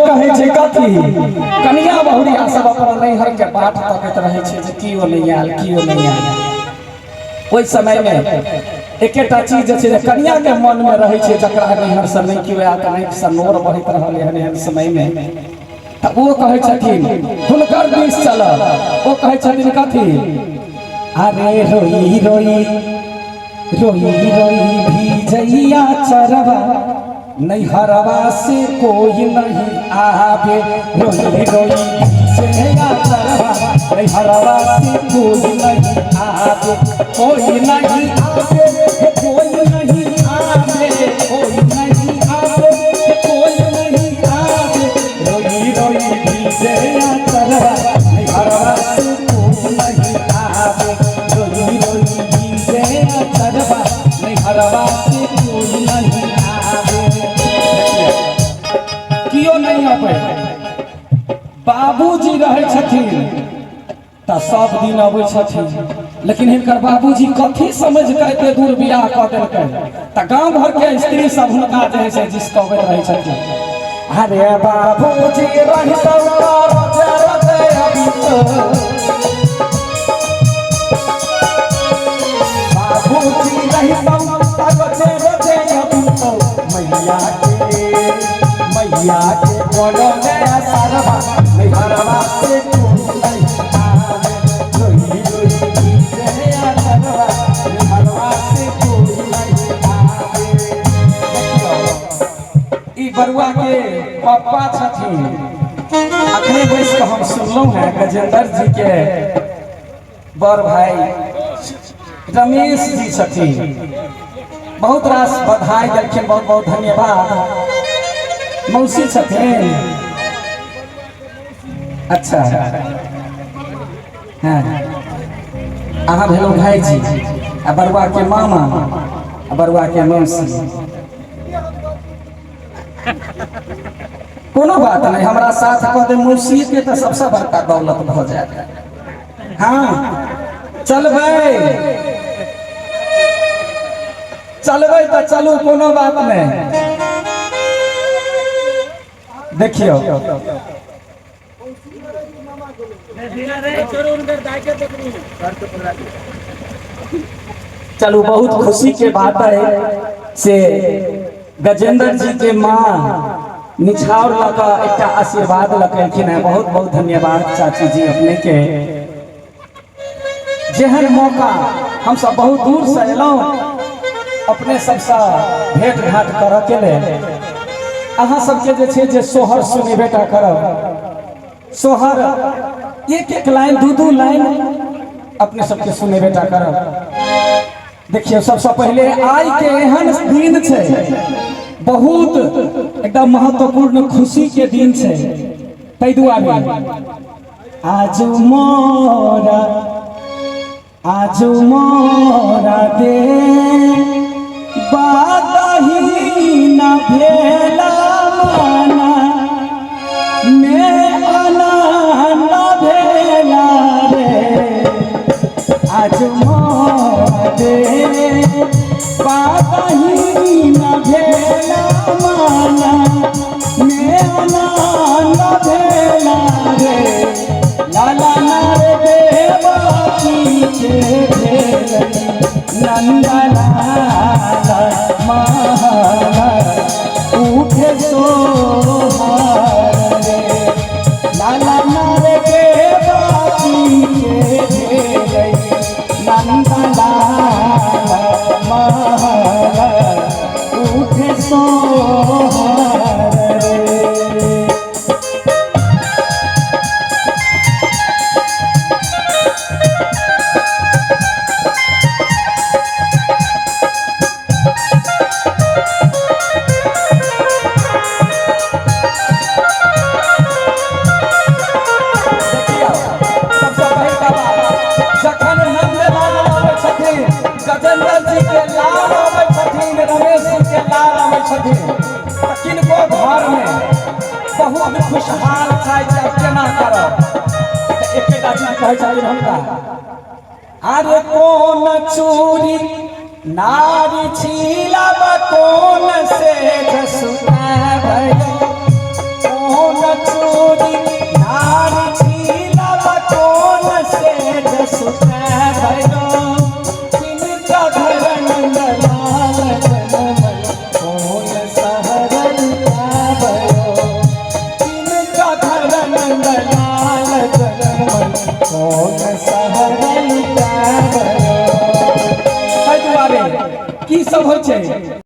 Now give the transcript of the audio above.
कहै छै कथी कनिया बहुरिया सब अपना नैहर के बाट तकैत रहै छै जे केओ नहि आयल, केओ नहि आयल। ओहि समय मे एकेटा चीज जे छै जे कनिया के मन मे रहै छै, जकरा नैहर से नहि केओ आयल तऽ आँखि से नोर बहैत रहल एहन एहन समय मे। तऽ ओ कहै छथिन हुनकर दिस चलऽ, ओ कहै छथिन कथी, अरे रोई रोई रोई रोई भीजैया चरवा नैहरवा से कोई नहीं आवे, रोई रोई भीजैया चरवा नैहरवा से कोई नहीं आवे, कोई नहीं आवे, कोई नहीं आवे, कोई नहीं आवे, कोई नहीं आवे, रोई रोई भीजैया चरवा नैहरवा से कोई नहीं आवे, रोई रोई भीजैया चरवा नैहरवा से कोई नहीं आवे। कियो नहीं अबै, बाबूजी रहै छथिन तऽ सब दिन अबै छथिन, लेकिन हिनकर बाबूजी कथी समझ के एते दूर बियाह कऽ देलकै तऽ गाँव घर के स्त्री सब हुनका जे है से जिसकबैत रहै छथिन। अरे बाबूजी रहितौ रोजे रोजे अबितौ, बाबूजी रहितौ रोजे रोजे अबितौ, मैया के बोलो ने सरवा नैहरवा से तू नहीं आवे, रोई रोई भीजैया चरवा नैहरवा से तू नहीं आवे। देखियौ ई बरुआ के पप्पा छथिन, अखने बैस के हम सुनलहुँ हैं गजेंद्र जी के बड़ भाई रमेश जी छथिन, बहुत रास बधाई देलखिन, बहुत बहुत धन्यवाद। मौसी छथिन, अच्छा हाँ, अहाँ भेलहुँ भाईजी आ बरुआ के मामा आ बरुआ के मौसी। कोनो बात नहीं, हमरा साथ कह दे मौसी के तो सबसे बड़का दौलत भऽ जायत। हाँ चलबै चलबै तऽ चलू, कोनो बात नहीं। देखियौ चलू, बहुत खुशी के बात है से गजेंद्र जी के माँ निछावर लऽ कऽ एकटा आशीर्वाद लऽ कऽ एलखिन हैं। बहुत बहुत धन्यवाद चाची जी अपने के। जेहन मौका हम सब बहुत दूर से एलहुँ अपने सबसँ भेंट घाट करऽ के लेल। अहाँ सबके जे छै जे सोहर सुनेबे टा करब, सोहर एक एक लाइन दू दू लाइन अपने सबके सुनेबे टा करब। देखियौ सबसँ पहिले आइ के एहन दिन छै, बहुत एकदम महत्वपूर्ण खुशी के दिन छै, ताहि दुआरे आजु मोरा दे बातही न भेला माना मे आनंद भेला रे, आजु मोरा दे बातही न भेला माना मे आनंद भेला रे, लाला नार देवकी के भेल नंदलाल महल उठे सोहर रे, लाला नार देवकी के भेल नंदलाल महल उठे सोहर रे। देखियौ सबसँ पहिलका बात, जखन नंदलाल आबै छथिन, गजेंद्र जी के लाल आबै छथिन, रमेश जी के लाल आबै छथिन, तऽ किनको घर में बहुत खुशहाल छै जे आब केना करब, तऽ एकेटा चीज कहै छथिन हुनका, अरे कोन चूड़ी नारी छीलब कोन से जसुताबै, कोन कौन सहारा लुटावो। ताहि दुआरे की सब होइ छै?